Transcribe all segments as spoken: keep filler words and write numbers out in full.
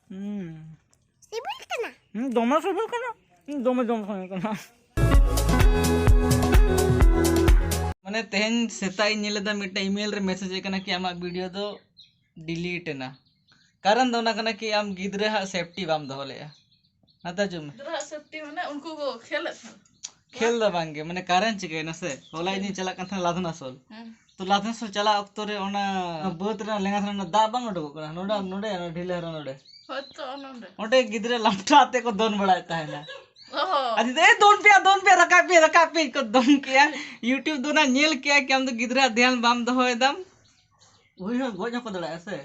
ᱦᱩᱸ᱾ ᱥᱤᱵᱤᱞ ᱠᱟᱱᱟ? ᱦᱩᱸ, ᱫᱚᱢᱮ ᱥᱤᱵᱤᱞ ᱠᱟᱱᱟ᱾ ᱦᱩᱸ, ᱫᱚᱢᱮ ᱡᱚᱢ ᱥᱟᱱᱟ ᱠᱟᱱᱟ᱾ ᱢᱟᱱᱮ, ᱛᱮᱦᱮᱧ ᱥᱮᱛᱟᱜ ᱤᱧ ᱧᱮᱞ ᱞᱮᱫᱟ ᱢᱤᱫᱴᱟᱝ email ᱨᱮ message ᱦᱮᱡ ᱠᱟᱱᱟ ᱠᱤ ᱟᱢᱟᱜ video ᱫᱚ delete ᱮᱱᱟ᱾ ᱠᱟᱨᱚᱱ ᱫᱚ ᱚᱱᱟ ᱠᱟᱱᱟ ᱠᱤ ᱟᱢ ᱜᱤᱫᱽᱨᱟᱹ ᱦᱟᱜ safety ᱵᱟᱢ ᱫᱚᱦᱚ ᱞᱮᱫᱼᱟ᱾ ᱦᱟᱛᱟᱣ ᱦᱚᱪᱚ ᱢᱮ᱾ ᱜᱤᱫᱽᱨᱟᱹ ᱦᱟᱜ safety ᱢᱟᱱᱮ ᱩᱱᱠᱩ ᱠᱚ ᱠᱷᱮᱞᱮᱫ ᱛᱟᱦᱮᱸᱫ᱾ ᱠᱷᱮᱞ ᱫᱚ ᱵᱟᱝ ᱜᱮ, ᱢᱟᱱᱮ ᱠᱟᱨᱮᱱᱴ ᱪᱤᱠᱟᱹᱭᱮᱱᱟ ᱥᱮ? ᱦᱚᱞᱟ ᱤᱧ ᱪᱟᱞᱟᱜ ᱠᱟᱱ ᱛᱟᱦᱮᱸᱱᱟ ᱞᱟᱫᱷᱱᱟᱥᱳᱞ᱾ ᱦᱮᱸ᱾ ᱛᱚ ᱞᱟᱫᱷᱱᱟᱥᱳᱞ ᱪᱟᱞᱟᱜ ᱚᱠᱛᱚ ᱨᱮ ᱚᱱᱟ ᱵᱟᱹᱫᱽ ᱨᱮᱱᱟᱜ ᱞᱮᱸᱜᱟ ᱫᱷᱟᱨᱮ ᱨᱮᱱᱟᱜ ᱫᱟᱜ ᱵᱟᱝ ᱩᱰᱩᱠᱚᱜ ᱠᱟᱱᱟ? ᱱᱚᱰᱮ, ᱦᱮᱸ᱾ ᱱᱚᱰᱮ, ᱱᱚᱰᱮ ᱰᱷᱤᱞᱟᱹ ᱫᱷᱟᱨᱮ ᱱᱚᱰᱮ᱾ ᱦᱳᱭᱛᱚ ᱱᱚᱰᱮ᱾ ᱚᱸᱰᱮ ᱜᱤᱫᱽᱨᱟᱹ ᱞᱟᱢᱴᱟ ᱟᱛᱮ ᱠᱚ ᱫᱚᱱ ᱵᱟᱲᱟᱭᱮᱫ ᱛᱟᱦᱮᱱᱟ᱾ ᱚᱦᱚ᱾ ᱟᱫᱚ, "ᱮ, ᱫᱚᱱ ᱯᱮᱭᱟ, ᱫᱚᱱ ᱯᱮᱭᱟ, ᱨᱟᱠᱟᱵ ᱯᱮ, ᱨᱟᱠᱟᱵ ᱯᱮ," ᱠᱚ ᱫᱚᱱ ᱠᱮᱭᱟ᱾ YouTube ᱫᱚ ᱚᱱᱟ ᱧᱮᱞ ᱠᱮᱭᱟ ᱠᱤ ᱟᱢ ᱫᱚ ᱜᱤᱫᱽᱨᱟᱹ ᱫᱷᱮᱭᱟᱱ ᱵᱟᱢ ᱫᱚᱦᱚᱭᱮᱫᱟᱢ᱾ ᱦᱩᱭ ᱦᱚᱸ ᱜᱚᱡ ᱦᱚᱸᱠᱚ ᱫᱟᱲᱮᱭᱟᱜᱼᱟ ᱥᱮ᱾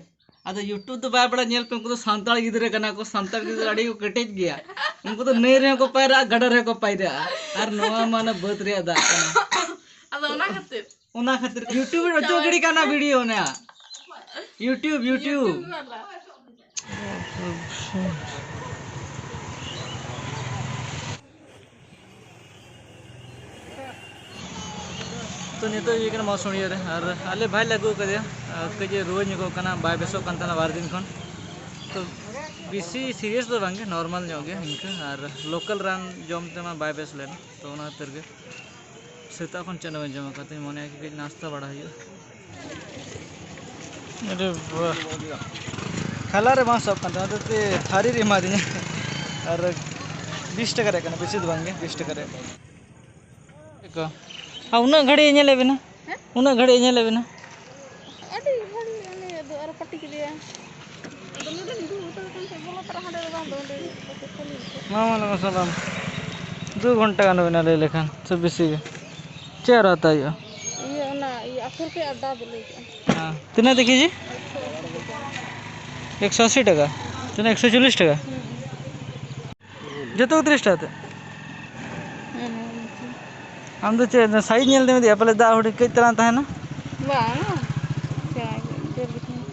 ᱟᱫᱚ YouTube ᱫᱚ ᱵᱟᱭ ᱵᱟᱲᱟᱭᱟ, ᱧᱮᱞ ᱯᱮ, ᱩᱱᱠᱩ ᱫᱚ ᱥᱟᱱᱛᱟᱲ ᱜᱤᱫᱽᱨᱟᱹ ᱠᱟᱱᱟ ᱠᱚ, ᱥᱟᱱᱛᱟᱲ ᱜᱤᱫᱽᱨᱟᱹ ᱟᱹᱰᱤ ᱠᱚ ᱠᱮᱴᱮᱡ ᱜᱮᱭᱟ᱾ ᱩᱱᱠᱩ ᱫᱚ ᱱᱟᱹᱭ ᱨᱮᱦᱚᱸ ᱠᱚ ᱯᱟᱭᱨᱟᱜᱼᱟ, ᱜᱟᱰᱟ ᱨᱮᱦᱚᱸ ᱠᱚ ᱯᱟᱭᱨᱟᱜᱼᱟ᱾ ᱟᱨ ᱱᱚᱣᱟ ᱢᱟ ᱚᱱᱟ ᱵᱟᱹᱫᱽ ᱨᱮᱭᱟᱜ ᱫᱟᱜ ᱠᱟᱱᱟ᱾ ᱟᱫᱚ ᱚᱱᱟ ᱠᱷᱟᱹᱛᱤᱨ᱾ ᱚᱱᱟ ᱠᱷᱟᱹᱛᱤᱨ YouTube ᱨᱮ ᱚᱪᱚᱜ ᱜᱤᱰᱤ ᱠᱟᱱᱟ video ᱚᱱᱟ᱾ YouTube, YouTube᱾ YouTube ᱵᱟᱞᱟ᱾ ᱛᱚ ᱱᱤᱛᱚᱜ ᱤᱭᱟᱹ ᱠᱟᱱᱟ ᱢᱟᱥᱩᱲᱤᱭᱟᱹ ᱨᱮ, ᱟᱨ ᱟᱞᱮ ᱵᱷᱟᱭ ᱞᱮ ᱟᱹᱜᱩ ᱟᱠᱟᱫᱮᱭᱟ, ᱟᱨ ᱠᱟᱹᱡ ᱮ ᱨᱩᱣᱟᱹ ᱧᱚᱜᱚᱜ ᱠᱟᱱᱟ, ᱵᱟᱭ ᱵᱮᱥᱚᱜ ᱠᱟᱱ ᱛᱟᱦᱮᱱᱟ ᱵᱟᱨ ᱫᱤᱱ ᱠᱷᱚᱱ᱾ ᱛᱚ ᱵᱮᱥᱤ serious ᱫᱚ ᱵᱟᱝ ᱜᱮ, normal ᱧᱚᱜ ᱜᱮ ᱤᱱᱠᱟᱹ, ᱟᱨ local ᱨᱟᱱ ᱡᱚᱢ ᱛᱮᱢᱟ ᱵᱟᱭ ᱵᱮᱥ ᱞᱮᱱᱟ᱾ ᱛᱚ ᱚᱱᱟ ᱠᱷᱟᱹᱛᱤᱨ ᱜᱮ ᱥᱮᱛᱟᱜ ᱠᱷᱚᱱ ᱪᱮᱫ ᱦᱚᱸ ᱵᱟᱹᱧ ᱡᱚᱢ ᱟᱠᱟᱫ ᱛᱤᱧ ᱢᱚᱱᱮᱭᱟ ᱠᱤ ᱠᱟᱹᱡ ᱱᱟᱥᱛᱟ ᱵᱟᱲᱟ ᱦᱩᱭᱩᱜᱼᱟ᱾ ᱟᱨᱮ ᱵᱟᱦ, ᱠᱷᱟᱞᱟ ᱨᱮ ᱵᱟᱝ ᱥᱟᱵ ᱠᱟᱱ ᱛᱟᱦᱮᱸ, ᱚᱱᱟᱛᱮ ᱛᱷᱟᱹᱨᱤ ᱨᱮ ᱮᱢᱟ ᱫᱤᱧᱟ᱾ ᱟᱨ ᱵᱤᱥ ᱴᱟᱠᱟ ᱨᱮᱭᱟᱜ ᱠᱟᱱᱟ, ᱵᱮᱥᱤ ᱫᱚ ᱵᱟᱝ ᱜᱮ, ᱵᱤᱥ ᱴᱟᱠᱟ ᱨᱮᱭᱟᱜ᱾ ᱟᱨ ᱩᱱᱟᱹᱜ ᱜᱷᱟᱹᱲᱤᱡ ᱮ ᱧᱮᱞᱮᱫ ᱵᱮᱱᱟ? ᱦᱮᱸ? ᱩᱱᱟᱹᱜ ᱜᱷᱟᱹᱲᱤᱡ ᱮ ᱧᱮᱞᱮᱫ ᱵᱮᱱᱟ? ᱟᱹᱰᱤ ᱜᱷᱟᱹᱲᱤᱡ ᱩᱱᱤ ᱫᱚ ᱟᱨᱚ ᱯᱟᱹᱴᱤ ᱠᱮᱫᱮᱭᱟ᱾ ᱟᱫᱚ ᱱᱚᱰᱮ ᱫᱩᱲᱩᱵ ᱦᱟᱛᱟᱲ ᱠᱟᱱ ᱛᱟᱦᱮᱸᱫ, ᱵᱚᱞᱚ ᱛᱚᱨᱟ ᱦᱟᱸᱰᱮ ᱫᱚ ᱵᱟᱝ ᱫᱚ, ᱚᱸᱰᱮ ᱠᱷᱟᱹᱞᱤ ᱜᱮ᱾ ᱢᱟ, ᱢᱟ, ᱞᱟᱹᱭ ᱢᱮ, ᱥᱟᱞᱟᱢ᱾ ᱫᱩ ᱜᱷᱚᱱᱴᱟ ᱜᱟᱱ ᱦᱩᱭᱱᱟ ᱞᱟᱹᱭ ᱞᱮᱠᱷᱟᱱ, ᱥᱮ ᱵᱮᱥᱤ ᱜᱮ᱾ ᱪᱮᱫ ᱟᱨᱚ ᱦᱟᱛᱟᱣ ᱦᱩᱭᱩᱜᱼᱟ? ᱤᱭᱟᱹ, ᱚᱱᱟ ᱤᱭᱟᱹ ᱟᱯᱷᱚᱨ ᱠᱚ ᱟᱨ ᱫᱟᱜ ᱫᱚ ᱞᱟᱹᱭ ᱠᱮᱫᱼᱟ᱾ ᱦᱮᱸ᱾ ᱛᱤᱱᱟᱹᱜ ᱫᱮᱠᱷᱤ ᱡᱤ? ᱮᱠᱥᱚ ᱟᱥᱤ ᱴᱟᱠᱟ᱾ ᱮᱠᱥᱚ ᱟᱥᱤ ᱴᱟᱠᱟ? ᱛᱤᱱᱟᱹᱜ, ᱮᱠᱥᱚ ᱪᱚᱞᱞᱤᱥ ᱴᱟᱠᱟ? ᱦᱩᱸ᱾ ᱡᱚᱛᱚ ᱜᱮ ᱛᱤᱨᱤᱥ ᱴᱟᱠᱟ ᱠᱟᱛᱮ? ᱦᱮᱸ, ᱦᱮᱸ, ᱦᱮᱸ᱾ ᱟᱢ ᱫᱚ ᱪᱮᱫ ᱥᱟᱭᱤᱡᱽ ᱧᱮᱞ ᱛᱮᱢ ᱤᱫᱤᱭᱟ? ᱯᱟᱞᱮ ᱫᱟᱜ ᱦᱩᱰᱤᱧ ᱠᱟᱹᱡ ᱛᱟᱞᱟᱝ ᱛᱟᱦᱮᱱᱟ᱾ ᱵᱟᱝ, ᱥᱮᱬᱟ ᱜᱮ, ᱰᱷᱮᱨ ᱜᱮ ᱛᱟᱦᱮᱱᱟ᱾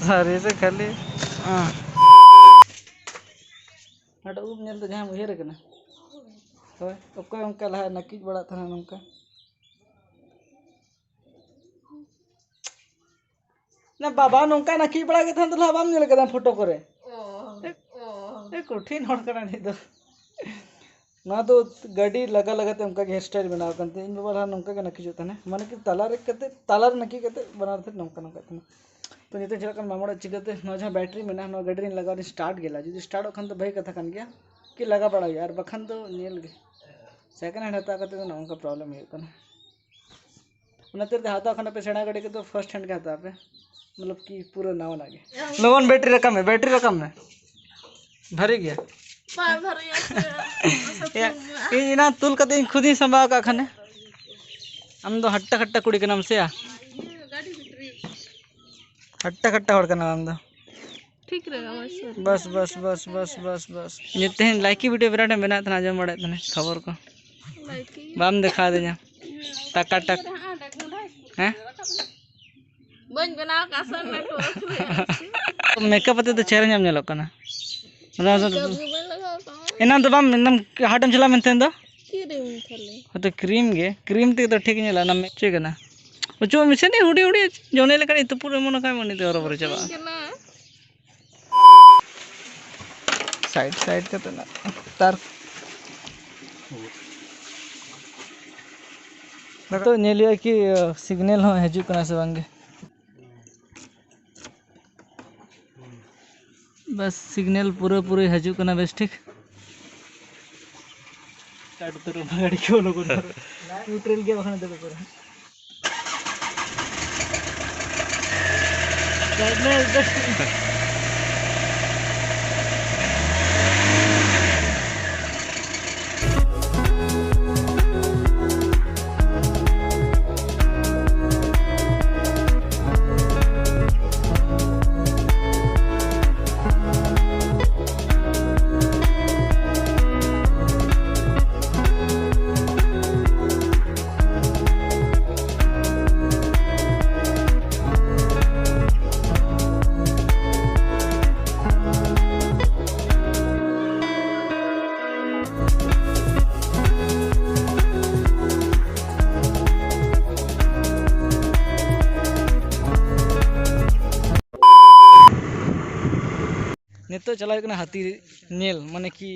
ᱥᱟᱹᱨᱤ ᱥᱮ ᱠᱷᱟᱹᱞᱤ? ᱦᱮᱸ᱾ ᱦᱟᱴᱟᱜ ᱩᱵ ᱧᱮᱞ ᱛᱮ ᱡᱟᱦᱟᱸᱭᱮᱢ ᱩᱭᱦᱟᱹᱨᱮ ᱠᱟᱱᱟ? ᱦᱳᱭ, ᱚᱠᱚᱭ ᱚᱱᱠᱟ ᱞᱟᱦᱟ ᱱᱟᱹᱠᱤᱡ ᱵᱟᱲᱟᱜ ᱛᱟᱦᱮᱱᱟ ᱱᱚᱝᱠᱟ? ᱱᱟ ᱵᱟᱵᱟ ᱱᱚᱝᱠᱟ ᱱᱟᱹᱠᱤᱡ ᱵᱟᱲᱟ ᱜᱮ ᱛᱟᱦᱮᱸ ᱫᱚ ᱞᱟᱦᱟ ᱵᱟᱢ ᱧᱮᱞ ᱠᱟᱫᱟ ᱯᱷᱳᱴᱳ ᱠᱚᱨᱮ? ᱚ, ᱚ᱾ ᱮ, ᱠᱚᱴᱷᱤᱱ ᱦᱚᱲ ᱠᱟᱱᱟ ᱱᱤᱛ ᱫᱚ᱾ ᱱᱚᱣᱟ ᱫᱚ ᱜᱟᱹᱰᱤ ᱞᱟᱜᱟ ᱞᱟᱜᱟ ᱛᱮ ᱚᱱᱠᱟ ᱜᱮ ᱦᱮᱭᱟᱨ ᱥᱴᱟᱭᱤᱞ ᱵᱮᱱᱟᱣ ᱠᱟᱱ ᱛᱤᱧᱟ᱾ ᱤᱧ ᱵᱟᱵᱟ ᱞᱟᱦᱟ ᱱᱚᱝᱠᱟ ᱜᱮ ᱱᱟᱹᱠᱤᱡᱚᱜ ᱛᱟᱦᱮᱱᱟ, ᱢᱟᱱᱮ ᱠᱤ ᱛᱟᱞᱟ ᱨᱮ ᱠᱟᱛᱮ, ᱛᱟᱞᱟ ᱨᱮ ᱱᱟᱹᱠᱤᱡ ᱠᱟᱛᱮ ᱵᱟᱱᱟᱨ ᱛᱮ ᱱᱚᱝᱠᱟ ᱱᱚᱝᱠᱟ ᱛᱟᱦᱮᱱᱟ᱾ ᱛᱚ ᱱᱤᱛᱚᱜ ᱪᱟᱞᱟᱜ ᱠᱟᱱ ᱢᱟᱢᱚ ᱚᱲᱟᱜ ᱪᱤᱠᱟᱹᱛᱮ? ᱱᱚᱣᱟ ᱡᱟᱦᱟᱸ ᱵᱮᱴᱨᱤ ᱢᱮᱱᱟᱜᱼᱟ, ᱱᱚᱣᱟ ᱜᱟᱹᱰᱤ ᱨᱤᱧ ᱞᱟᱜᱟᱣ ᱨᱤᱧ ᱥᱴᱟᱨᱴ ᱜᱮ ᱞᱟ᱾ ᱡᱩᱫᱤ ᱥᱴᱟᱨᱴᱚᱜ ᱠᱷᱟᱱ ᱫᱚ ᱵᱷᱟᱹᱜᱤ ᱠᱟᱛᱷᱟ ᱠᱟᱱ ᱜᱮᱭᱟ, ᱠᱤ ᱞᱟᱜᱟ ᱵᱟᱲᱟ ᱦᱩᱭᱩᱜᱼᱟ, ᱟᱨ ᱵᱟᱠᱷᱟᱱ ᱫᱚ ᱧᱮᱞ ᱜᱮ᱾ ᱥᱮᱠᱮᱱᱰ ᱦᱮᱱᱰ ᱦᱟᱛᱟᱣ ᱠᱟᱛᱮ ᱫᱚ ᱱᱚᱜᱼᱚ ᱱᱚᱝᱠᱟ ᱯᱨᱚᱵᱞᱮᱢ ᱦᱩᱭᱩᱜ ᱠᱟᱱᱟ᱾ ᱚᱱᱟᱛᱮ ᱡᱩᱫᱤ ᱦᱟᱛᱟᱣ ᱠᱷᱟᱱ ᱯᱮ ᱥᱮᱬᱟ ᱜᱟᱹᱰᱤ ᱠᱚᱫᱚ ᱯᱷᱟᱨᱥᱴ ᱦᱮᱱᱰ ᱜᱮ ᱦᱟᱛᱟᱣ ᱯᱮ, ᱢᱚᱛᱞᱚᱵ ᱠᱤ ᱯᱩᱨᱟᱹ ᱱᱟᱣᱟ ᱱᱟᱜ ᱜᱮ᱾ ᱞᱚᱜᱚᱱ ᱵᱮᱴᱨᱤ ᱨᱟᱠᱟᱵ ᱢᱮ, ᱵᱮᱴᱨᱤ ᱨᱟᱠᱟᱵ ᱢᱮ᱾ ᱵᱷᱟᱨᱤ ᱜᱮᱭᱟ᱾ ᱵᱟᱭ ᱵᱷᱟᱨᱤᱭᱟ ᱥᱮ᱾ ᱤᱧ ᱮᱱᱟᱝ ᱛᱩᱞ ᱠᱟᱛᱮ ᱤᱧ ᱠᱷᱩᱫ ᱤᱧ ᱥᱟᱢᱵᱟᱣ ᱟᱠᱟᱫ ᱠᱷᱟᱱᱮ᱾ ᱟᱢ ᱫᱚ ᱦᱟᱴᱴᱟ ᱠᱷᱟᱴᱴᱟ ᱠᱩᱲᱤ ᱠᱟᱱᱟᱢ ᱥᱮ ᱭᱟ? ᱦᱟᱴᱴᱟ ᱠᱷᱟᱴᱴᱟ ᱦᱚᱲ ᱠᱟᱱᱟᱢ ᱟᱢ ᱫᱚ᱾ ᱴᱷᱤᱠ ᱨᱮ ᱜᱟᱢᱟᱭ ᱥᱩᱨ᱾ ᱵᱟᱥ, ᱵᱟᱥ, ᱵᱟᱥ, ᱵᱟᱥ, ᱵᱟᱥ, ᱵᱟᱥ᱾ ᱡᱮ ᱛᱮᱦᱮᱧ ᱞᱟᱭᱠᱤ ᱵᱷᱤᱰᱤᱭᱳ ᱵᱤᱨᱟᱴ ᱮᱢ ᱵᱮᱱᱟᱣᱮᱫ ᱛᱟᱦᱮᱱᱟ, ᱟᱸᱡᱚᱢ ᱵᱟᱲᱟᱭᱮᱫ ᱛᱟᱦᱮᱱᱟ ᱠᱷᱚᱵᱚᱨ ᱠᱚ᱾ ᱞᱟᱭᱠᱤ᱾ ᱵᱟᱢ ᱫᱮᱠᱷᱟᱣ ᱫᱤᱧᱟ᱾ ᱴᱟᱠᱟ, ᱴᱟᱠᱟ᱾ ᱦᱮᱸ? ᱵᱟᱹᱧ ᱵᱮᱱᱟᱣ ᱠᱟᱜᱼᱟ ᱥᱮ ᱱᱮᱴᱣᱟᱨᱠ ᱨᱮ᱾ ᱢᱮᱠᱟᱯ ᱟᱛᱮ ᱫᱚ ᱪᱮᱦᱨᱟ ᱧᱚᱜ ᱧᱮᱞᱚᱜ ᱠᱟᱱᱟ᱾ ᱚᱱᱟ ᱫᱚ ᱢᱮᱠᱟᱯ ᱜᱮ ᱵᱟᱹᱧ ᱞᱟᱜᱟᱣ ᱠᱟᱜᱼᱟ᱾ ᱮᱱᱟᱝ ᱫᱚ ᱵᱟᱢ, ᱮᱱᱟᱝ ᱦᱟᱴᱮᱢ ᱪᱟᱞᱟᱣ ᱢᱮᱱᱛᱮ ᱫᱚ? ᱠᱨᱤᱢ ᱠᱷᱟᱹᱞᱤ᱾ ᱦᱳᱭᱛᱚ ᱠᱨᱤᱢ ᱜᱮ, ᱠᱨᱤᱢ ᱛᱮᱜᱮ ᱛᱚ ᱴᱷᱤᱠ ᱧᱮᱞᱚᱜᱼᱟ, ᱚᱱᱟ ᱢᱮ-, ᱪᱮᱫ ᱠᱟᱱᱟ? ᱚᱪᱚᱜ ᱢᱮᱥᱮ, ᱱᱤᱭᱟᱹ ᱦᱩᱰᱤᱧ ᱦᱩᱰᱤᱧ ᱡᱚᱱᱮ ᱞᱮᱠᱟᱱ ᱤᱛᱟᱹ ᱯᱩᱨᱟᱹ ᱮᱢᱚᱱ ᱠᱷᱟᱱ ᱩᱱᱤ ᱫᱚ ᱦᱚᱨᱚᱵᱚᱨᱚ ᱪᱟᱵᱟᱜᱼᱟ᱾ ᱠᱟᱱᱟ᱾ ᱥᱟᱭᱤᱰ ᱥᱟᱭᱤᱰ ᱠᱟᱛᱮ ᱱᱟᱜ ᱛᱟᱨ᱾ ᱱᱤᱛᱚᱜ ᱧᱮᱞ ᱦᱩᱭᱩᱜᱼᱟ ᱠᱤ, ᱥᱤᱜᱽᱱᱮᱞ ᱦᱚᱸ ᱦᱤᱡᱩᱜ ᱠᱟᱱᱟ ᱥᱮ ᱵᱟᱝ ᱜᱮ᱾ ᱵᱟᱥ, ᱥᱤᱜᱽᱱᱮᱞ ᱯᱩᱨᱟᱹ ᱯᱩᱨᱤ ᱦᱤᱡᱩᱜ ᱠᱟᱱᱟ ᱵᱮᱥ ᱴᱷᱤᱠ᱾ ᱥᱴᱟᱨᱴ ᱩᱛᱟᱹᱨᱚᱜ ᱢᱟ ᱜᱟᱹᱰᱤ ᱠᱚ ᱞᱚᱜᱚᱱ ᱫᱷᱟᱨᱟ᱾ ᱱᱤᱭᱩᱴᱨᱟᱞ ᱜᱮ ᱵᱟᱠᱷᱟᱱ ᱫᱟᱹᱲ ᱩᱛᱟᱹᱨᱟ᱾ ᱱᱤᱛᱚᱜ ᱪᱟᱞᱟᱣ ᱦᱩᱭᱩᱜ ᱠᱟᱱᱟ ᱦᱟᱹᱛᱤ ᱧᱮᱞ, ᱢᱟᱱᱮ ᱠᱤ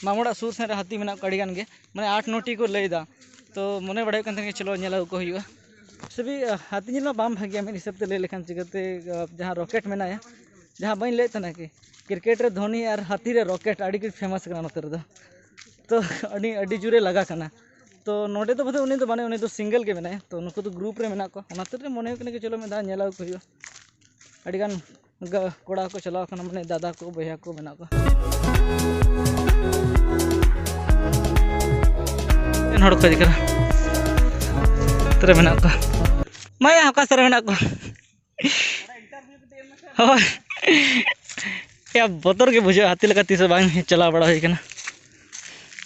ᱢᱟᱢᱚᱲᱟᱜ ᱥᱩᱨ ᱥᱮᱫ ᱨᱮ ᱦᱟᱹᱛᱤ ᱢᱮᱱᱟᱜ ᱠᱚᱣᱟ ᱟᱹᱰᱤ ᱜᱟᱱ ᱜᱮ, ᱢᱟᱱᱮ ᱟᱴ ᱱᱚᱴᱤ ᱠᱚ ᱞᱟᱹᱭ ᱮᱫᱟ᱾ ᱛᱚ ᱢᱚᱱᱮ ᱵᱟᱲᱟᱭ ᱦᱩᱭᱩᱜ ᱠᱟᱱ ᱛᱟᱦᱮᱸᱱᱟ ᱪᱚᱞᱚ ᱧᱮᱞ ᱟᱹᱜᱩ ᱠᱚ ᱦᱩᱭᱩᱜᱼᱟ᱾ ᱥᱮᱵᱤ ᱦᱟᱹᱛᱤ ᱧᱮᱞ ᱢᱟ ᱵᱟᱝ ᱵᱷᱟᱜᱮᱭᱟ ᱢᱤᱫ ᱦᱤᱥᱟᱹᱵ ᱛᱮ ᱞᱟᱹᱭ ᱞᱮᱠᱷᱟᱱ, ᱪᱤᱠᱟᱹᱛᱮ ᱡᱟᱦᱟᱸ ᱨᱚᱠᱮᱴ ᱢᱮᱱᱟᱭᱟ, ᱡᱟᱦᱟᱸ ᱵᱟᱹᱧ ᱞᱟᱹᱭᱮᱫ ᱛᱟᱦᱮᱱᱟ ᱠᱤ ᱠᱨᱤᱠᱮᱴ ᱨᱮ ᱫᱷᱳᱱᱤ ᱟᱨ ᱦᱟᱹᱛᱤ ᱨᱮ ᱨᱚᱠᱮᱴ ᱟᱹᱰᱤ ᱜᱮ ᱯᱷᱮᱢᱟᱥ ᱠᱟᱱᱟ ᱱᱚᱛᱮ ᱨᱮᱫᱚ᱾ ᱛᱚ ᱟᱹᱰᱤ ᱟᱹᱰᱤ ᱡᱳᱨᱮ ᱞᱟᱜᱟ ᱠᱟᱱᱟ᱾ ᱛᱚ ᱱᱚᱰᱮ ᱫᱚ ᱵᱚᱞᱮ ᱩᱱᱤ ᱫᱚ ᱢᱟᱱᱮ ᱩᱱᱤ ᱫᱚ ᱥᱤᱝᱜᱮᱞ ᱜᱮ ᱢᱮᱱᱟᱭᱟ, ᱛᱚ ᱱᱩᱠᱩ ᱫᱚ ᱜᱨᱩᱯ ᱨᱮ ᱢᱮᱱᱟᱜ ᱠᱚᱣᱟ, ᱚᱱᱟ ᱛᱮ ᱢᱚᱱᱮ ᱦᱩᱭᱩᱜ ᱠᱟᱱᱟ ᱠᱤ ᱪᱚᱞᱚ ᱢᱤᱫ ᱫᱷᱟᱣ ᱧᱮᱞ ᱟᱹᱜᱩ ᱠᱚ ᱦᱩᱭᱩᱜᱼᱟ᱾ ᱟᱹᱰᱤ ᱜᱟᱱ ᱠᱚᱲᱟ ᱠᱚ ᱪᱟᱞᱟᱣ ᱠᱟᱱᱟ, ᱢᱟᱱᱮ ᱫᱟᱫᱟ ᱠᱚ ᱵᱚᱭᱦᱟ ᱠᱚ ᱢᱮᱱᱟᱜ ᱠᱚᱣᱟ᱾ ᱦᱚᱲ ᱠᱚ ᱦᱤᱡᱩᱜ ᱠᱟᱱᱟ, ᱛᱟᱨᱮ ᱢᱮᱱᱟᱜ ᱠᱚᱣᱟ᱾ ᱢᱟᱭᱟ ᱚᱠᱟ ᱥᱮᱫ ᱨᱮ ᱢᱮᱱᱟᱜ ᱠᱚᱣᱟ? ᱦᱳᱭ᱾ ᱭᱟ, ᱵᱚᱛᱚᱨ ᱜᱮ ᱵᱩᱡᱷᱟᱹᱜᱼᱟ, ᱦᱟᱹᱛᱤ ᱞᱮᱠᱟ ᱛᱤᱥ ᱦᱚᱸ ᱵᱟᱝ ᱪᱟᱞᱟᱣ ᱵᱟᱲᱟ ᱦᱩᱭ ᱠᱟᱱᱟ᱾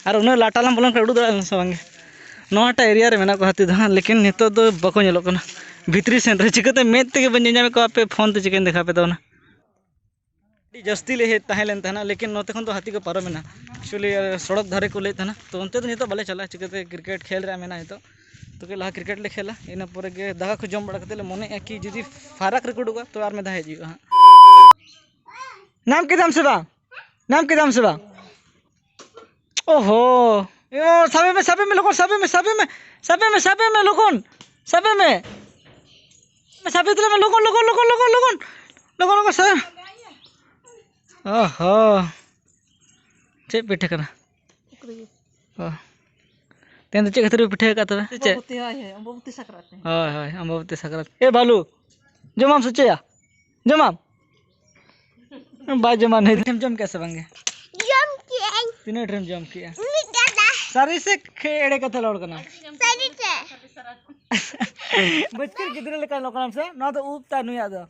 ᱟᱨ ᱩᱱᱟᱹᱜ ᱞᱟᱴᱟ ᱞᱟᱝ ᱵᱚᱞᱚᱱ ᱠᱷᱟᱱ ᱩᱰᱩᱠ ᱫᱟᱲᱮᱭᱟᱜᱼᱟ ᱥᱮ ᱵᱟᱝ? ᱱᱚᱣᱟᱴᱟᱜ ᱮᱨᱤᱭᱟ ᱨᱮ ᱢᱮᱱᱟᱜ ᱠᱚᱣᱟ ᱦᱟᱹᱛᱤ ᱫᱚ ᱦᱟᱸᱜ, ᱞᱮᱠᱤᱱ ᱱᱤᱛᱚᱜ ᱫᱚ ᱵᱟᱠᱚ ᱧᱮᱞᱚᱜ ᱠᱟᱱᱟ᱾ ᱵᱷᱤᱛᱨᱤ ᱥᱮᱱ ᱨᱮ ᱪᱤᱠᱟᱹᱛᱮ ᱢᱮᱫ ᱛᱮᱜᱮ ᱵᱟᱹᱧ ᱧᱮᱧᱟᱢᱮᱫ ᱠᱚᱣᱟ, ᱟᱯᱮ ᱯᱷᱳᱱ ᱛᱮ ᱪᱤᱠᱟᱹᱧ ᱫᱮᱠᱷᱟᱣ ᱯᱮ ᱛᱟᱵᱚᱱᱟ? ᱟᱹᱰᱤ ᱡᱟᱹᱥᱛᱤ ᱞᱮ ᱦᱮᱡ ᱛᱟᱦᱮᱸ ᱞᱮᱱ ᱛᱟᱦᱮᱱᱟ, ᱞᱮᱠᱤᱱ ᱱᱚᱛᱮ ᱠᱷᱚᱱ ᱫᱚ ᱦᱟᱹᱛᱤ ᱠᱚ ᱯᱟᱨᱚᱢᱮᱱᱟ᱾ ᱮᱠᱪᱩᱭᱮᱞᱤ ᱥᱚᱲᱚᱠ ᱫᱷᱟᱨᱮ ᱠᱚ ᱞᱟᱹᱭᱮᱫ ᱛᱟᱦᱮᱱᱟ, ᱛᱚ ᱚᱱᱛᱮ ᱫᱚ ᱱᱤᱛᱚᱜ ᱵᱟᱞᱮ ᱪᱟᱞᱟᱜᱼᱟ, ᱪᱤᱠᱟᱹᱛᱮ ᱠᱨᱤᱠᱮᱴ ᱠᱷᱮᱞ ᱨᱮᱭᱟᱜ ᱢᱮᱱᱟᱜᱼᱟ ᱱᱤᱛᱚᱜ᱾ ᱛᱚ ᱠᱟᱹᱡ ᱞᱟᱦᱟ ᱠᱨᱤᱠᱮᱴ ᱞᱮ ᱠᱷᱮᱞᱟ, ᱤᱱᱟᱹ ᱯᱚᱨᱮ ᱜᱮ ᱫᱟᱠᱟ ᱠᱚ ᱡᱚᱢ ᱵᱟᱲᱟ ᱠᱟᱛᱮᱫ ᱞᱮ ᱢᱚᱱᱮᱭᱮᱫᱼᱟ ᱠᱤ ᱡᱩᱫᱤ ᱯᱷᱟᱨᱟᱠ ᱨᱮᱠᱚ ᱩᱰᱩᱠᱚᱜᱼᱟ ᱛᱚ ᱟᱨ ᱢᱤᱫ ᱫᱷᱟᱣ ᱦᱮᱡ ᱦᱩᱭᱩᱜᱼᱟ ᱦᱟᱸᱜ᱾ ᱧᱟᱢ ᱠᱮᱫᱟᱢ ᱥᱮ ᱵᱟᱝ? ᱧᱟᱢ ᱠᱮᱫᱟᱢ ᱥᱮ ᱵᱟᱝ? ᱳᱦᱳ, ᱤᱭᱳ, ᱥᱟᱵᱮ ᱢᱮ, ᱥᱟᱵᱮ ᱢᱮ, ᱞᱚᱜᱚᱱ ᱥᱟᱵᱮ ᱢᱮ, ᱥᱟᱵᱮ ᱢᱮ, ᱥᱟᱵᱮ ᱢᱮ, ᱥᱟᱵᱮ ᱢᱮ, ᱞᱚᱜᱚᱱ ᱥᱟᱵᱮ ᱢᱮ᱾ ᱥᱟᱵᱮ ᱛᱟᱞᱮ ᱢᱮ, ᱞᱚᱜᱚᱱ, ᱞᱚᱜᱚᱱ, ᱞᱚᱜᱚᱱ, ᱞᱚᱜᱚᱱ, ᱞᱚᱜᱚᱱ, ᱞᱚᱜᱚᱱ, ᱞᱚᱜᱚᱱ, ᱥᱟᱵᱮ ᱢᱮ᱾ ᱳᱦᱳ, ᱪᱮᱫ ᱯᱤᱴᱷᱟᱹ ᱠᱟᱱᱟ? ᱥᱩᱠᱨᱤ ᱡᱤᱞ᱾ ᱚ᱾ ᱛᱮᱦᱮᱧ ᱫᱚ ᱪᱮᱫ ᱠᱷᱟᱹᱛᱤᱨ ᱯᱮ ᱯᱤᱴᱷᱟᱹ ᱟᱠᱟᱫ ᱛᱚᱵᱮ? ᱥᱮ ᱪᱮᱫ? ᱚᱢᱵᱚᱵᱚᱛᱤ, ᱦᱳᱭ, ᱦᱳᱭ, ᱚᱢᱵᱚᱵᱚᱛᱤ ᱥᱟᱠᱨᱟᱛ ᱛᱮ᱾ ᱦᱳᱭ, ᱦᱳᱭ, ᱚᱢᱵᱚᱵᱚᱛᱤ ᱥᱟᱠᱨᱟᱛ᱾ ᱮ ᱵᱟᱞᱩ, ᱡᱚᱢᱟᱢ ᱥᱮ ᱪᱮᱫ ᱭᱟ? ᱡᱚᱢᱟᱢ? ᱵᱟᱭ ᱡᱚᱢᱟ ᱱᱩᱭ᱾ ᱯᱤᱴᱷᱟᱹᱢ ᱡᱚᱢ ᱠᱮᱜᱼᱟ ᱥᱮ ᱵᱟᱝ ᱜᱮ? ᱡᱚᱢ ᱠᱮᱜᱼᱟᱹᱧ᱾ ᱛᱤᱱᱟᱹᱜ ᱰᱷᱮᱨᱮᱢ ᱡᱚᱢ ᱠᱮᱜᱼᱟ? ᱢᱤᱫ ᱜᱟᱫᱟ᱾ ᱥᱟᱹᱨᱤ ᱥᱮ ᱠᱷᱮ-, ᱮᱲᱮ ᱠᱟᱛᱷᱟ ᱨᱚᱲ ᱠᱟᱱᱟ? ᱥᱟᱹᱨᱤ ᱛᱮ᱾ ᱵᱟᱹᱪᱠᱟᱹ ᱜᱤᱫᱽᱨᱟᱹ ᱞᱮᱠᱟ ᱧᱮᱞᱚᱜ ᱠᱟᱱᱟᱢ ᱥᱮ? ᱱᱚᱣᱟ ᱫᱚ ᱩᱵ ᱛᱟᱭ ᱱᱩᱭᱟᱜ ᱫᱚ᱾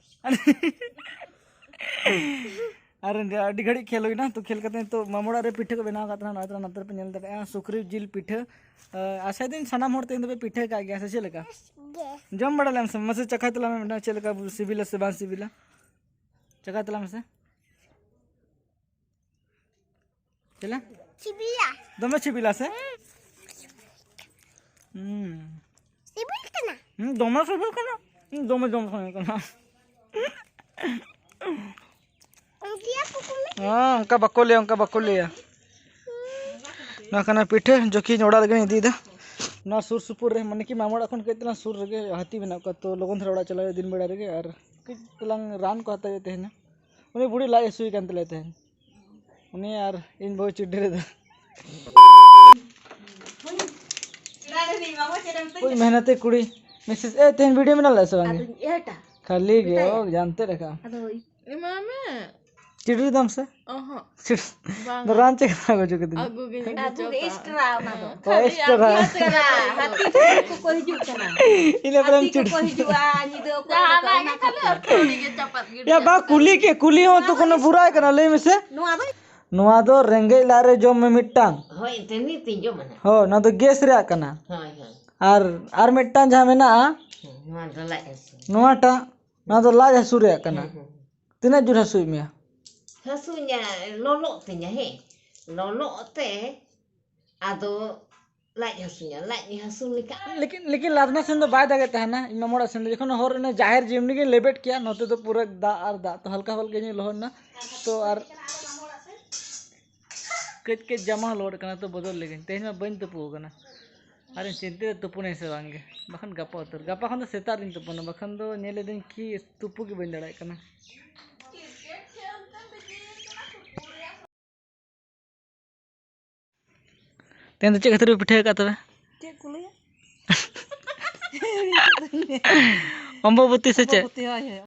ᱟᱨ ᱟᱹᱰᱤ ᱜᱷᱟᱹᱲᱤᱡ ᱠᱷᱮᱞ ᱦᱩᱭᱱᱟ, ᱛᱚ ᱠᱷᱮᱞ ᱠᱟᱛᱮ ᱱᱤᱛᱚᱜ ᱢᱟᱢᱚ ᱚᱲᱟᱜ ᱨᱮ ᱯᱤᱴᱷᱟᱹ ᱠᱚ ᱵᱮᱱᱟᱣ ᱟᱠᱟᱫ ᱛᱟᱦᱮᱱᱟ, ᱱᱚᱜᱼᱚᱭ ᱛᱚᱨᱟ ᱱᱚᱛᱮ ᱨᱮᱯᱮ ᱧᱮᱞ ᱫᱟᱲᱮᱭᱟᱜᱼᱟ ᱥᱩᱠᱨᱤ ᱡᱤᱞ ᱯᱤᱴᱷᱟᱹ᱾ ᱟᱸ, ᱟᱥᱟᱭ ᱫᱟᱹᱧ ᱥᱟᱱᱟᱢ ᱦᱚᱲ ᱛᱮᱦᱮᱧ ᱫᱚᱯᱮ ᱯᱤᱴᱷᱟᱹ ᱟᱠᱟᱫ ᱜᱮᱭᱟ, ᱥᱮ ᱪᱮᱫ ᱞᱮᱠᱟ? ᱜᱮ᱾ ᱡᱚᱢ ᱵᱟᱲᱟ ᱞᱮᱢ ᱥᱮ, ᱢᱟᱥᱮ ᱪᱟᱠᱷᱟᱭ ᱛᱟᱞᱟᱝ ᱢᱮ ᱢᱤᱫᱴᱟᱝ, ᱪᱮᱫ ᱞᱮᱠᱟ ᱥᱤᱵᱤᱞᱟ ᱥᱮ ᱵᱟᱝ ᱥᱤᱵᱤᱞᱟ? ᱪᱟᱠᱷᱟᱭ ᱛᱟᱞᱟᱝ ᱢᱮᱥᱮ᱾ ᱪᱮᱫ ᱞᱮ? ᱥᱤᱵᱤᱞᱟ᱾ ᱫᱚᱢᱮ ᱥᱤᱵᱤᱞᱟ ᱥᱮ? ᱦᱩᱸ᱾ ᱦᱩᱸ᱾ ᱥᱤᱵᱤᱞ ᱠᱟᱱᱟ? ᱦᱩᱸ, ᱫᱚᱢᱮ ᱥᱤᱵᱤᱞ ᱠᱟᱱᱟ᱾ ᱦᱩᱸ, ᱫᱚᱢᱮ ᱡᱚᱢ ᱥᱟᱱᱟ ᱠᱟᱱᱟ᱾ ᱦᱮᱸ, ᱚᱱᱠᱟ ᱵᱟᱠᱚ ᱞᱟᱹᱭᱟ, ᱚᱱᱠᱟ ᱵᱟᱠᱚ ᱞᱟᱹᱭᱟ᱾ ᱱᱚᱣᱟ ᱠᱟᱱᱟ ᱯᱤᱴᱷᱟᱹ, ᱡᱚᱠᱷᱤᱧ ᱚᱲᱟᱜ ᱨᱮᱜᱮᱧ ᱤᱫᱤᱭᱮᱫᱟ᱾ ᱱᱚᱣᱟ ᱥᱩᱨ ᱥᱩᱯᱩᱨ ᱨᱮ, ᱢᱟᱱᱮ ᱠᱤ ᱢᱟᱢᱟ ᱚᱲᱟᱜ ᱠᱷᱚᱱ ᱠᱟᱹᱡ ᱛᱟᱞᱟᱝ ᱥᱩᱨ ᱨᱮᱜᱮ ᱦᱟᱹᱛᱤ ᱢᱮᱱᱟᱜ ᱠᱚᱣᱟ, ᱛᱚ ᱞᱚᱜᱚᱱ ᱫᱷᱟᱨᱟ ᱚᱲᱟᱜ ᱪᱟᱞᱟᱜ ᱦᱩᱭᱩᱜᱼᱟ ᱫᱤᱱ ᱵᱮᱲᱟ ᱨᱮᱜᱮ᱾ ᱟᱨ ᱠᱟᱹᱡ ᱛᱟᱞᱟᱝ ᱨᱟᱱ ᱠᱚ ᱦᱟᱛᱟᱣ ᱦᱩᱭᱩᱜ ᱛᱟᱦᱮᱱᱟ᱾ ᱩᱱᱤ ᱵᱩᱲᱦᱤ ᱞᱟᱡ ᱦᱟᱹᱥᱩᱭᱮ ᱠᱟᱱ ᱛᱟᱞᱮᱭᱟ ᱛᱟᱦᱮᱱ, ᱩᱱᱤ ᱟᱨ ᱤᱧ ᱵᱟᱹᱦᱩ ᱪᱤᱰᱤᱨ ᱮᱫᱟ᱾ ᱠᱩᱲᱤ ᱢᱮᱦᱱᱟᱛᱤ ᱠᱩᱲᱤ, ᱢᱮᱥᱮᱡᱽ ᱮ, ᱛᱮᱦᱮᱧ ᱵᱷᱤᱰᱤᱭᱳ ᱢᱮᱱᱟᱜ ᱞᱮ ᱥᱮ ᱵᱟᱝ? ᱟᱫᱚᱧ ᱮᱴᱟ᱾ ᱠᱷᱟᱹᱞᱤ ᱜᱮ, ᱢᱮᱛᱟᱭᱟ᱾ ᱚ, ᱡᱟᱱᱛᱮ ᱨᱮᱠᱷᱟ᱾ ᱟᱫᱚ ᱮᱢᱟᱭ ᱢᱮ᱾ ᱪᱤᱰᱤᱨ ᱫᱟᱢ ᱥᱮ? ᱚᱦᱚᱸ᱾ ᱪᱤᱰᱤᱨ᱾ ᱵᱟᱝ᱾ ᱫᱚ ᱨᱟᱱ ᱪᱮᱫ ᱠᱟᱛᱷᱟ ᱠᱚ ᱦᱚᱪᱚ ᱠᱤᱫᱤᱧᱟ? ᱟᱹᱜᱩ ᱜᱤᱧ ᱟᱹᱜᱩ ᱟᱹᱜᱩ ᱪᱚ ᱜᱮ ᱠᱟᱜᱼᱟ᱾ ᱮᱠᱥᱴᱨᱟ ᱚᱱᱟ ᱫᱚ᱾ ᱚ, ᱠᱷᱟᱹᱞᱤ ᱮᱠᱥᱴᱨᱟ᱾ ᱟᱹᱜᱩ ᱪᱚ ᱠᱟᱜᱼᱟ᱾ ᱦᱟᱹᱛᱤ ᱠᱚᱠᱚ ᱦᱤᱡᱩᱜ ᱠᱟᱱᱟ᱾ ᱤᱱᱟᱹ ᱯᱚᱨᱮᱢ ᱦᱟᱹᱛᱤ ᱪᱤᱰᱤᱨ᱾ ᱠᱚᱠᱚ ᱦᱤᱡᱩᱜᱼᱟ, ᱧᱤᱫᱟᱹ ᱚᱠᱚᱭ ᱡᱟᱦᱟᱸ ᱵᱟᱠᱚ ᱚᱱᱟ ᱮᱢᱟ ᱜᱮ ᱠᱷᱟᱹᱞᱤ ᱠᱚᱣᱟ᱾ ᱟᱹᱛᱷᱟᱹᱲᱤ ᱜᱮ ᱪᱟᱯᱟᱫ ᱜᱤᱰᱤ ᱭᱟ, ᱵᱟ, ᱠᱟᱜ ᱠᱩᱞᱤ ᱠᱟᱱᱟ᱾ ᱠᱮ, ᱠᱩᱞᱤ ᱦᱚᱸ ᱛᱚ ᱠᱳᱱᱳ ᱵᱩᱨᱟᱭ ᱠᱟᱱᱟ, ᱞᱟᱹᱭ ᱢᱮᱥᱮ᱾ ᱱᱚᱣᱟ ᱫᱚ ᱱᱚᱣᱟ ᱫᱚ ᱨᱮᱸᱜᱮᱡ ᱞᱟᱡ ᱨᱮ ᱡᱚᱢ ᱢᱮ ᱢᱤᱫᱴᱟᱝ᱾ ᱦᱳᱭ, ᱮᱱᱛᱮ ᱱᱤᱛ ᱤᱧ ᱡᱚᱢᱟ ᱱᱟᱜ᱾ ᱦᱳᱭ, ᱱᱚᱣᱟ ᱫᱚ ᱜᱮᱥ ᱨᱮᱭᱟᱜ ᱠᱟᱱᱟ᱾ ᱦᱳᱭ, ᱦᱳᱭ᱾ ᱟᱨ, ᱟᱨ ᱢᱤᱫᱴᱟᱝ ᱡᱟᱦᱟᱸ ᱢᱮᱱᱟᱜᱼᱟ, ᱦᱮᱸ, ᱱᱚᱣᱟ ᱫᱚ ᱞᱟᱡ ᱦᱟᱹᱥᱩ᱾ ᱱᱚᱣᱟᱴᱟᱜ, ᱱᱚᱣᱟ ᱫᱚ ᱞᱟᱡ ᱦᱟᱹᱥᱩ ᱨᱮᱭᱟᱜ ᱠᱟᱱᱟ᱾ ᱦᱮᱸ, ᱦᱮᱸ᱾ ᱛᱤᱱᱟᱹᱜ ᱡᱳᱨ ᱦᱟᱹᱥᱩᱭᱮᱫ ᱢᱮᱭᱟ? ᱦᱟᱹᱥᱩᱧᱟ, ᱞᱚᱞᱚᱜ ᱛᱤᱧᱟ, ᱦᱮᱸ᱾ ᱞᱚᱞᱚᱜ ᱛᱮ ᱟᱫᱚ ᱞᱟᱡ ᱦᱟᱹᱥᱩᱧᱟ, ᱞᱟᱡ ᱦᱟᱹᱥᱩ ᱞᱮᱠᱟ᱾ ᱞᱮᱠᱤᱱ, ᱞᱮᱠᱤᱱ ᱞᱟᱫᱱᱟ ᱥᱮᱱ ᱫᱚ ᱵᱟᱭ ᱫᱟᱜᱮᱫ ᱛᱟᱦᱮᱱᱟ᱾ ᱤᱧ ᱢᱟᱢᱚ ᱚᱲᱟᱜ ᱥᱮᱱ ᱫᱚ ᱡᱚᱠᱷᱚᱱ ᱦᱚᱨ ᱨᱮ ᱡᱟᱦᱮᱨ ᱡᱮᱢᱱᱤ ᱜᱤᱧ ᱞᱮᱵᱮᱫ ᱠᱮᱜᱼᱟ, ᱱᱚᱛᱮ ᱫᱚ ᱯᱩᱨᱟᱹ ᱫᱟᱜ ᱟᱨ ᱫᱟᱜ, ᱛᱚ ᱦᱟᱞᱠᱟ ᱦᱟᱞᱠᱟ ᱜᱤᱧ ᱞᱚᱦᱚᱫ ᱮᱱᱟ᱾ ᱛᱚ ᱟᱨ ᱠᱟᱹᱡ ᱠᱟᱹᱡ ᱡᱟᱢᱟ ᱦᱚᱸ ᱞᱚᱦᱚᱫ ᱠᱟᱱᱟ, ᱛᱚ ᱵᱚᱫᱚᱞ ᱞᱮᱜᱤᱧ᱾ ᱛᱮᱦᱮᱧ ᱢᱟ ᱵᱟᱹᱧ ᱛᱩᱯᱩ ᱟᱠᱟᱱᱟ᱾ ᱟᱨᱤᱧ ᱪᱤᱱᱛᱟᱹᱭᱟ ᱛᱩᱯᱩᱱᱟᱹᱧ ᱥᱮ ᱵᱟᱝ ᱜᱮ, ᱵᱟᱠᱷᱟᱱ ᱜᱟᱯᱟ ᱩᱛᱟᱹᱨ, ᱜᱟᱯᱟ ᱠᱷᱚᱱ ᱫᱚ ᱥᱮᱛᱟᱜ ᱨᱤᱧ ᱛᱩᱯᱩᱱᱟ, ᱵᱟᱠᱷᱟᱱ ᱫᱚ ᱧᱮᱞ ᱮᱫᱟᱹᱧ ᱠᱤ ᱛᱩᱯᱩ ᱜᱮ ᱵᱟᱹᱧ ᱫᱟᱲᱮᱭᱟᱜ ᱠᱟᱱᱟ᱾ ᱛᱮᱦᱮᱧ ᱫᱚ ᱪᱮᱫ ᱠᱷᱟᱹᱛᱤᱨ ᱯᱮ ᱯᱤᱴᱷᱟᱹ ᱟᱠᱟᱫ ᱛᱚᱵᱮ? ᱪᱮᱫ ᱠᱚ ᱞᱟᱹᱭᱟ? ᱚᱢᱵᱚᱵᱚᱛᱤ ᱥᱮ ᱪᱮᱫ? ᱚᱢᱵᱚᱵᱚᱛᱤ, ᱦᱳᱭ, ᱦᱳᱭ᱾